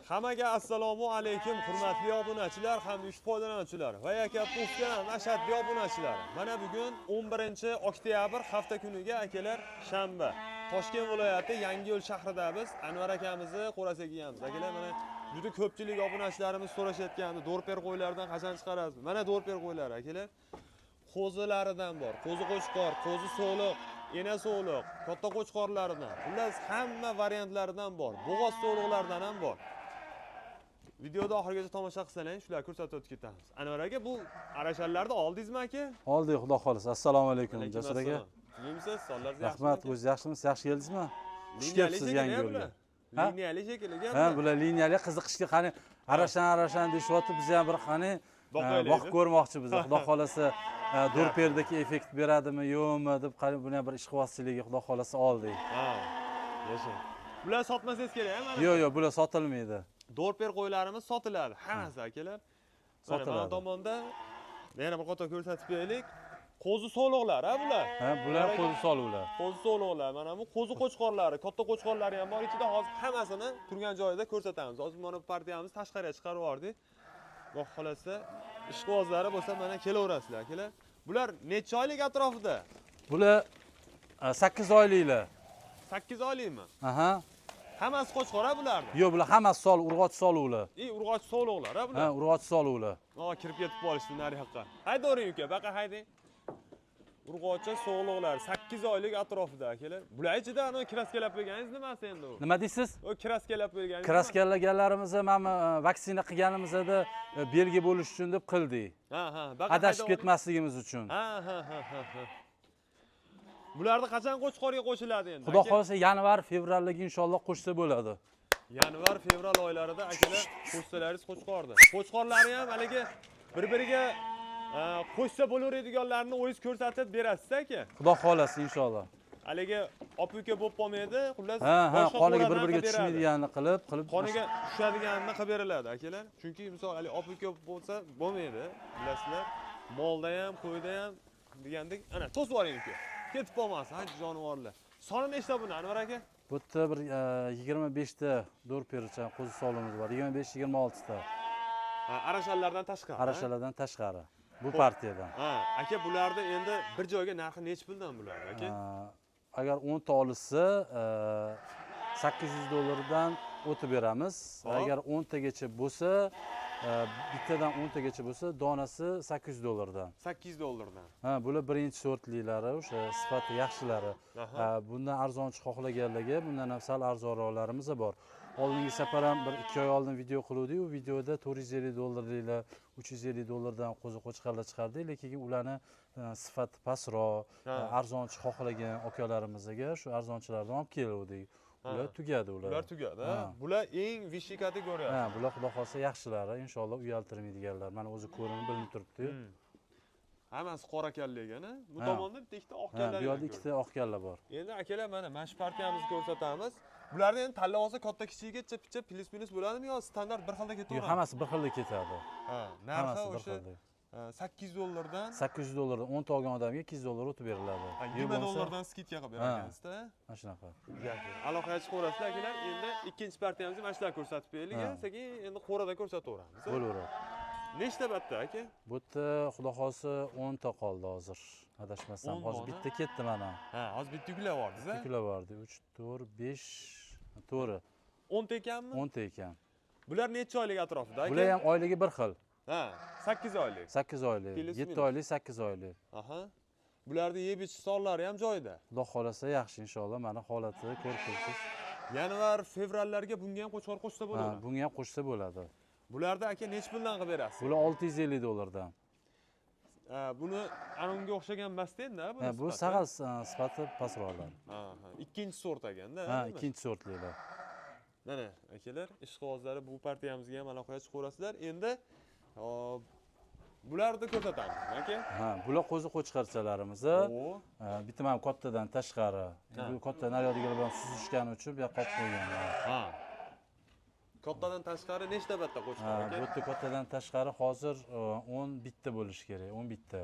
Hammaga assalomu alaykum hurmatli obunachilar hamda ish foydalanuvchilar va Yakapufga ashaddiy obunachilari. Mana bugun 11-oktyabr hafta kuniga akalar shanba. Toshkent viloyati Yangiyo'l shahridamiz. Anvar akamizni qo'rasiga kelganmiz. Akalar mana juda ko'pchilik obunachilarimiz so'rashayotgandi, dorper qo'ylardan qachon chiqarasiz? Mana dorper qo'ylari akalar. Qo'zilaridan bor. Qo'zi qo'chqor, qo'zi so'liq, ena so'liq, katta qo'chqorlaridan. Xullas hamma variantlaridan bor. Bo'g'oz so'liqlaridan ham bor. Videoda oxirigacha tomosha qilsalaring, shularni ko'rsatib o'tib ketamiz. Anvar aka, bu arashalarni oldingizmi aka? Oldik, xudo xohlasa. Assalomu alaykum, Jasur aka. Tuzukmisiz? Sonlaringiz yaxshimi? Rahmat, o'zingiz yaxshimisiz? Yaxshi keldingizmi? Xush kelibsiz Yangiyo'lga. Liniyali shekilli. Ha, bular liniyali qiziqishga qani arashan arashan deyishyapti, biz ham bir qani boqib ko'rmoqchi biz. Xudo xohlasa dorperdagi effekt beradimi, yo'qmi deb qani buni ham bir ishqibozchiligi xudo xohlasa oldik. Ha. Yashang. Bular sotmasangiz kerak, ha? Yo'q, yo'q, bular sotilmaydi. Dorper qo'ylarimiz sotiladi, hammasi akalar. Sotiladi. Mana tomonda yana bir qator ko'rsatib beraylik. Qo'zi so'liqlar, ha bular? Ha, bular qo'zi so'liqlar. Qo'zi so'liqlar, mana bu qo'zi qo'chqorlari, katta qo'chqorlari ham bor ichida. Hozir hammasini turgan joyida ko'rsatamiz. Hozir mana bu partiyamiz tashqariga chiqarib yubordik. Xudo xolasa, ishqibozlari bo'lsa mana kelaverasizlar akalar. Bular necha oylik atrofida? Bular 8 oyliklar. 8 oylikmi? Aha. Hammasi qo'chqor ha bularni? Yo'q, bular hammasi sol, urg'och soluvlar. Urg'och so'liqlar ha bular? Ha, urg'och soluvlar. Kirib ketib qolishdi nariyoqqa. Haydavering uka, baqa haydang. Urg'ochi so'liqlar 8 oylik atrofida akalar. Bular ichida ana kraskalab qo'yganingiz nimasi endi u? Nima deysiz? O kraskalab qo'yganingiz. Kraskalaganlarimizni mana vaksina qilganimizda belgi bo'lish uchun deb qildik. Ha, ha, adashib ketmasligimiz uchun. Ha, ha, ha, ha. Bularni qachon qo'chqorga qo'shiladi endi? Xudo xohlasa yanvar, fevralga inshaalloh qo'shsa bo'ladi. Yanvar, fevral oylarida akalar qo'shsalaringiz qo'chqordi. Qo'chqorlari ham haligi bir-biriga qo'shsa bo'laveradiganlarni o'zingiz ko'rsatib berasiz aka. Xudo xohlasa inshaalloh. Haligi opa-uka bo'lib qolmaydi, xullas ha, qoniga bir-biriga tushmaydiganini qilib qoniga tushadiganini qilib beriladi akalar. Chunki misol hali opa-uka bo'lsa bo'lmaydi, bilasizlar. Molda ham, qo'yda ham degandek, ana to'sib yuboring uka. Ketib qolmasin, ha jonivorlar. Soni nechta buni Anvar aka? Bu yerda bir 25 ta dorpercha qo'zi solimiz bor. 25-26 ta. Ha, arashalardan tashqari. Arashalardan tashqari. Bu partiyadan. Ha, aka bularni endi bir joyga narxi necha puldan bular aka? Agar 10 ta olsa, $800 dollardan o'tib beramiz. Agar 10 tagacha bo'lsa, bittadan 10 tagacha bo'lsa, donasi $800 dollardan. $800 dollardan. Ha, bular birinchi sortlilari, o'sha sifati yaxshilari. Bundan arzonchi xohlaganlarga bundan ham sal arzonroqlarimiz bor. Oldingi safar ham bir 2 oy oldin video qiluvdik. U videoda $450 dollarliklar, $350 dollardan qo'zi qo'chqorlar chiqardik, lekin ularni sifati pastroq, arzonchi xohlagan akalarimizga shu arzonchilardan olib keluvdik. Ular tugadi ular. Ular tugadi, ha. Bular eng vishi kategoriya. Ha, bular xudo xolasa yaxshilari, inshaalloh uyaltirmaydiganlar. Mana o'zi ko'rinib bilinib turibdi. Hammasi qora kalla ekan, ha? Bu tomonda bitta ikkita oq kalla. Ha, bu yerda ikkita oq kalla bor. Endi akalar mana shu partiyamizni ko'rsatamiz. Bularni endi tanlab olsa katta kichigigacha picha plyus-minus bo'ladimi yo standart bir xilda ketaveradi? Yo'q, hammasi bir xilda ketadi. Ha, narxi o'sha $800 dollardan $800 dollardan 10 ta olgan odamga $200 dollar o'tib beriladi. $20 dollardan skidka qilib berar ekansizda. Mana shunaqa. Aloqaga chiqaverasizlar akalar. Endi ikkinchi partiyamizni mana shular ko'rsatib beraylik, sekin endi qo'rada ko'rsataveramiz. Bo'laveradi. Nechta batta aka? Bu yerda xudo xolasa 10 ta qoldi hozir. Adashmasam hozir bitta ketdi mana. Ha, hozir bitta yuklab yubordingiz, a? Yuklab yubordik. 3, 4, 5, to'g'ri. 10 ta ekanmi? 10 ta ekan. Bular necha oylik atrofida aka? Bular ham oyligi bir xil. Ha, 8 oylik. 8 oylik, 7 oylik, 8 oylik. Aha. Bularni yeb ichish sonlari ham joyida. Xudo xolasa yaxshi inshaalloh, mana holatini ko'rib turibsiz. Yanvar, fevrallarga bunga ham qo'chqor qo'shsa bo'ladi. Ha, bunga ham qo'shsa bo'ladi. Bularda aka necha puldan qilib berasiz? Bular $650 dollardan. Buni ana unga o'xshagan emas-da endi, ha, buni. Bu sag'al sifati pastroqlar. Ha, ha, ikkinchi sort ekanda. Ha, ikkinchi sortlilar. Mana akalar, ishqibozlari bu partiyamizga ham aloqaga chiqaverasizlar. Endi bularni ko'rsatamiz, aka. Ha, bular qo'zi qo'chqorchalarimiz. Bitta mana kattadan tashqari. Bu katta naryoqdagilar bilan suzishgani uchun bu yoqqa olib qo'yganlar. Ha. Kattadan tashqari nechta batta qo'chqor aka? Bu yerda kattadan tashqari hozir 10 bitta bo'lishi kerak, 10 bitta.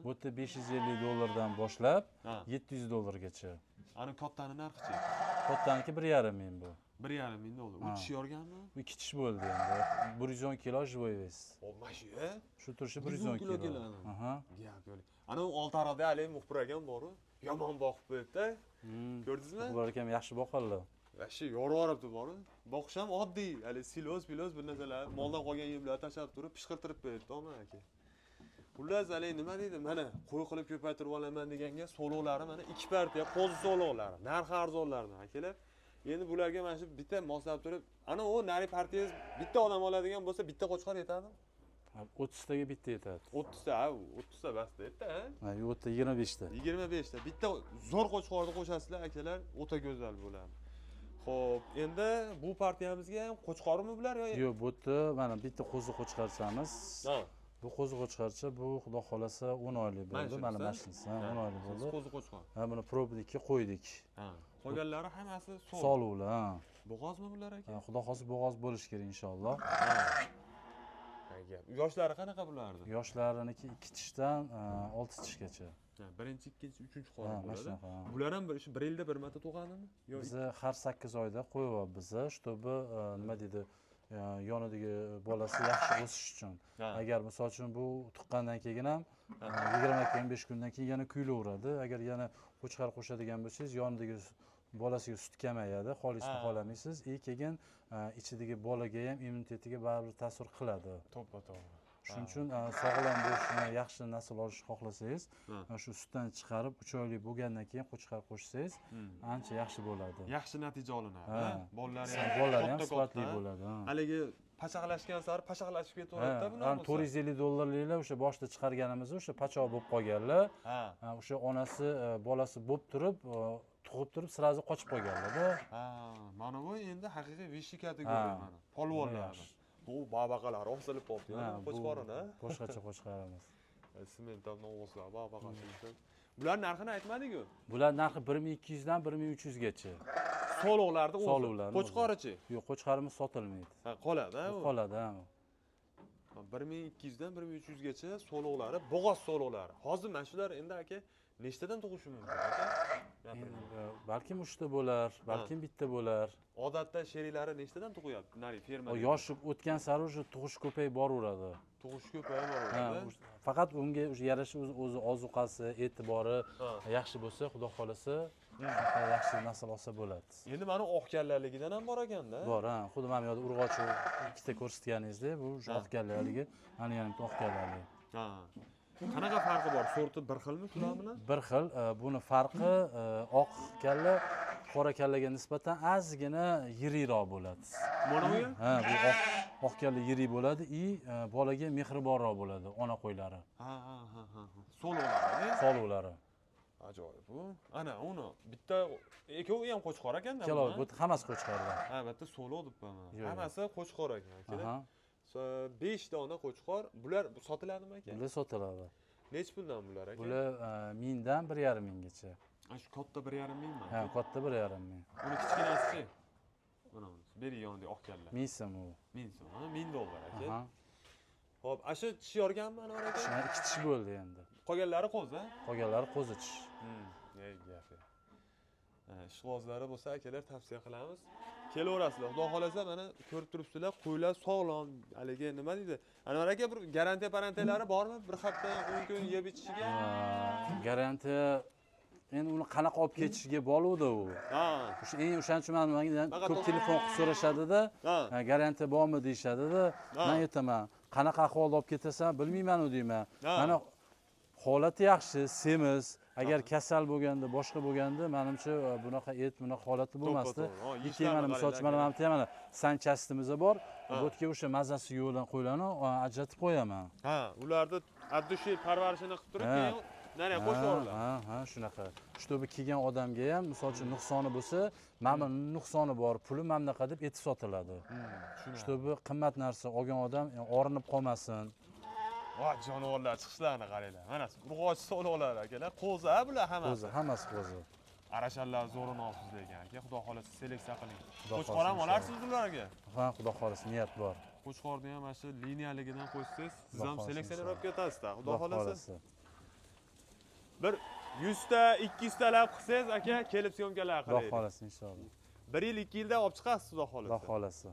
Bu yerda $550 dollardan boshlab $700 dollargacha. Ana kattani narxichi? Kattaniki 1,5 ming bu. 1,5 ming dollar. U tish yorganmi? Bu 2 tish bo'ldi endi. 110 kilo живой вес. O, mana shu, Shu turishi 110 110 kilo kilo. keladi. Aha. Gap yo'q. Ana u Oltiariqda haligi muxbir akam bor-u, yomon boqib qo'yibdi. Ko'rdingizmi? Ular akam yaxshi boqadilar. Вообще yorib bor. Boqish ham oddiy, hali silos, pilos bir narsalar, moldan qolgan yemlar tashlab turib, pishqirtirib qo'yibdi, omma aka. Xullas, haligi nima deydi, mana qo'y qilib ko'paytirib olaman deganga so'liqlari mana 2 partiya qo'zi so'liqlari, narxi arzonlaridan akalar. Endi bularga mana shu bitta moslab turib, ana u nari partiyangiz bitta odam oladigan bo'lsa, bitta qo'chqor yetadimi? 30 taga bitta yetadi. 30 ta, ha, 30 ta bas deydi, ha? Ha, u yerda 25 ta. 25 ta bitta zo'r qo'chqorni qo'shasizlar akalar, o'ta go'zal bo'ladi. Xo'p, endi bu partiyamizga ham qo'chqormi bular yo? Yo'q, bu yerda mana bitta qo'zi qo'chqorchamiz. Ha. Bu qo'zi qo'chqorcha, bu xudo xolasa 10 oylik bo'ldi. Mana Mana shunisi, ha, 10 oylik bo'ldi. Qo'zi qo'chqor. Ha, buni probnikka qo'ydik. Ha. Qolganlari hammasi sol. Soluvlar, ha. Bo'g'ozmi bular aka? Ha, xudo xolasa bo'g'oz bo'lishi kerak inshaalloh. Ha. Gap. Yoshlari qanaqa bularni? Yoshlariniki 2 tishdan 6 tishgacha. Ha, birinchi, ikkinchi, uchinchi Ha, qorin mana bo'ladi. shunaqa. Ha. Bular ham bir yilda bir marta tug'adimi? Yo, Biza har 8 oyda qo'yyapmiz, чтобы nima deydi, yonidagi bolasi yaxshi o'sish uchun. Ha. Agar misol uchun bu tuqqandan keyin ham 20-15 kundan keyin yana kuylaveradi. Agar yana qo'chqor qo'shadigan bo'lsangiz, yonidagi bolasiga sut kamayadi, xolisini Ha. xohlamaysiz. Keyin ichidagi bolaga ham immunitetiga baribir ta'sir qiladi. To'ppa-to'g'ri. Shuning uchun sog'lom bo'lishini, yaxshi nasl olishni xohlasangiz, shu sutdan chiqarib 3 oylik bo'lgandan keyin qo'chqor qo'shsangiz, ancha yaxshi bo'ladi. Yaxshi natija olinadi. Ha. Bolalar ham Bolalar ham katta-katta. sifatli bo'ladi. Ha. Haligi pachaqlashgan sari pachaqlashib ketaveradida bular Ha, bo'lsa. 450 dollarliklar o'sha boshida chiqarganimiz o'sha pachoq bo'lib qolganlar. Ha. Ha, o'sha onasi bolasi bo'lib turib, tug'ib turib sразу qochib qolganlar-da. Ha, mana bu endi haqiqiy высший kategoriya Ha. mana. Polvonlar. Yaxshi. Bu babaqalar osilib qolibdi, Ha, bu qo'chqorini. Boshqacha qo'chqorimiz. Sement ham og'izlar, babaqasi. Bular narxini aytmadik-ku. Bular narxi 1200 dan 1300 gacha. Soliqlarni o'zi. Soliqlarni o'zi. Qo'chqorichi. Yo'q, qo'chqorimiz sotilmaydi. Ha, qoladi, ha, Bu u. qoladi, ha. 1200 dan 1300 gacha soliqlari, bo'g'oz soliqlari. Hozir mana shular endi aka nechtadan tug'ishi mumkin aka? Endi, balkim 3 ta bo'lar, balkim bitta bo'lar. Odatda sheriklari nechtadan tug'yapti? Nari ferma. Yoshi o'tgan sari o'sha tug'ish ko'payib boraveradi. Tug'ish ko'payib Ha, boraveradi. faqat unga o'sha yarasha o'zi ozuqasi, e'tibori Ha. yaxshi bo'lsa, xudo xolasa, yaxshi nasl olsa bo'ladi. Endi mana oq kallaligidan ham bor ekanda. Bor, ha, xuddi mana bu yerda urg'ochi ikkita ko'rsatganingizdek, bu o'sha Ha. oq kallaligi, mana yana bitta oq kallali. Ha. Qanaqa farqi bor? Sorti bir xilmi shular bilan? Bir xil, buni farqi oq kalla qora kallaga nisbatan ozgina yirikroq bo'ladi. Mana bu? Ha, bu oq kalla yirik bo'ladi i bolaga mehribonroq bo'ladi, ona qo'ylari, Ha, ha, ha, ha. So'liqlari. soluvlari. Ajoyib bu. Ana uni bitta ikkovi ham qo'chqor ekanda. Ikkalovi, bu hammasi qo'chqorlar. Ha, bitta so'liq debman. Yo'q. Hammasi qo'chqor ekan, akalar. Aha, 5 dona qo'chqor. Bular sotiladimi aka? bular sotiladi. Nechi puldan bular aka? Bular 1000 dan 1,5 minggacha. Ha, shu katta 1,5 mingmi? Ha, katta 1,5 ming. Uni kichkinasi-chi? Mana bunisi. Beri yonida oq kalla. 1000 so'm u. 1000 so'm, ha, 1000 dollar aka. Aha. Xo'p, ana shu tish yorganmi Anvar aka? Mana 2 tish bo'ldi endi. Qolganlari qo'zi, ha? Qolganlari qo'zi tish. Ey gap. Ha, ishqibozlari bo'lsa akalar tavsiya qilamiz. Kelaverasizlar. Xudo xolasa mana ko'rib turibsizlar, qo'ylar sog'lom. Haligi nima deydi? Anvar aka bir garantiya parantiyalari bormi? Bir hafta 10 kun yeb ichishiga? Garantiya endi uni qanaqa olib ketishiga bog'liqda u. Ha. O'sha eng o'shaning uchun menga Faqat ko'p telefon qilib so'rashadida, Ha. garantiya bormi deyishadida. Ha. Men aytaman, qanaqa ahvolda olib ketasan bilmayman u deyman. Ha. Mana holati yaxshi, semiz. Agar kasal bo'lganda, boshqa bo'lganda, menimcha bunaqa et, bunaqa holati bo'lmasdi. To'ppa-to'g'ri. Keyin mana misol uchun mana bu yerda mana sanchastimiz bor. Ha. Bu yerga o'sha mazasi yo'qdan qo'ylarni ajratib qo'yaman. Ha, ularni addushi parvarishini qilib turib, Ha. keyin nariga qo'shib yuboriladi. Ha, ha, shunaqa. Чтобы kelgan odamga ham misol uchun nuqsoni bo'lsa, mana bu nuqsoni bor, puli mana bunaqa deb eti sotiladi. Tushunarli. Чтобы qimmat narsa olgan odam orinib qolmasin. Voy, jonivorlar chiqishlarini qaranglar. Mana urg'ochi soliqlar akalar, qo'zi ha bular hammasi. Qo'zi, hammasi qo'zi. Arashanlar zo'rini olsiz lekin aka, xudo xolasa seleksiya qiling. Xudo Qo'chqor ham xohlasa olarsiz ularga. Ha, xudo xolasa niyat bor. Qo'chqorni ham mana shu liniyaligidan qo'shsangiz, siz Xudo ham xohlasa seleksioner inshaalloh. bo'lib ketasiz-da, xudo Xudo xolasa. xolasa. Bir 100 ta, 200 talab qilsangiz aka, kelib syomkalar Xudo qilaylik. xolasa inshaalloh. 1 yil, 2 yilda olib chiqasiz xudo Xudo xolasa. xolasa.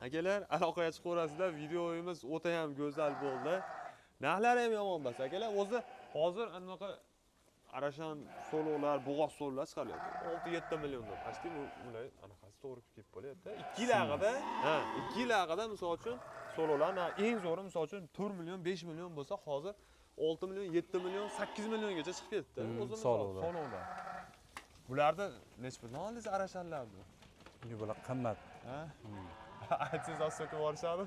Akalar, aloqaga chiqaverasizlar. Videomiz o'ta ham go'zal bo'ldi. Narxlari ham yomon emas akalar. O'zi hozir anaqa arashan so'liqlar, bo'g'oz so'liqlar chiqaryapti. 6-7 milliondan почти ular anaqasi to'g'ri kelib qolyapti. 2 yil haqida, ha, 2 yil haqida misol uchun so'liqlar eng zo'ri misol uchun 4 million, 5 million bo'lsa, hozir 6 million, 7 million, 8 milliongacha chiqib ketdi. O'zi soliqlar. Soliqlar. Bularni necha puldan oldingiz arashanlarni? Bular qimmat. Ha? Aytsangiz oz so'kib yuborishadi.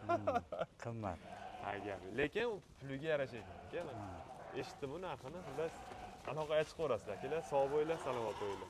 Qimmat. Ha, gap. Lekin puliga yarasha ekan, aka. Eshitdim bu narxini, xullas aloqaga chiqaverasizlar, akalar. Sog' bo'linglar, salomat bo'linglar.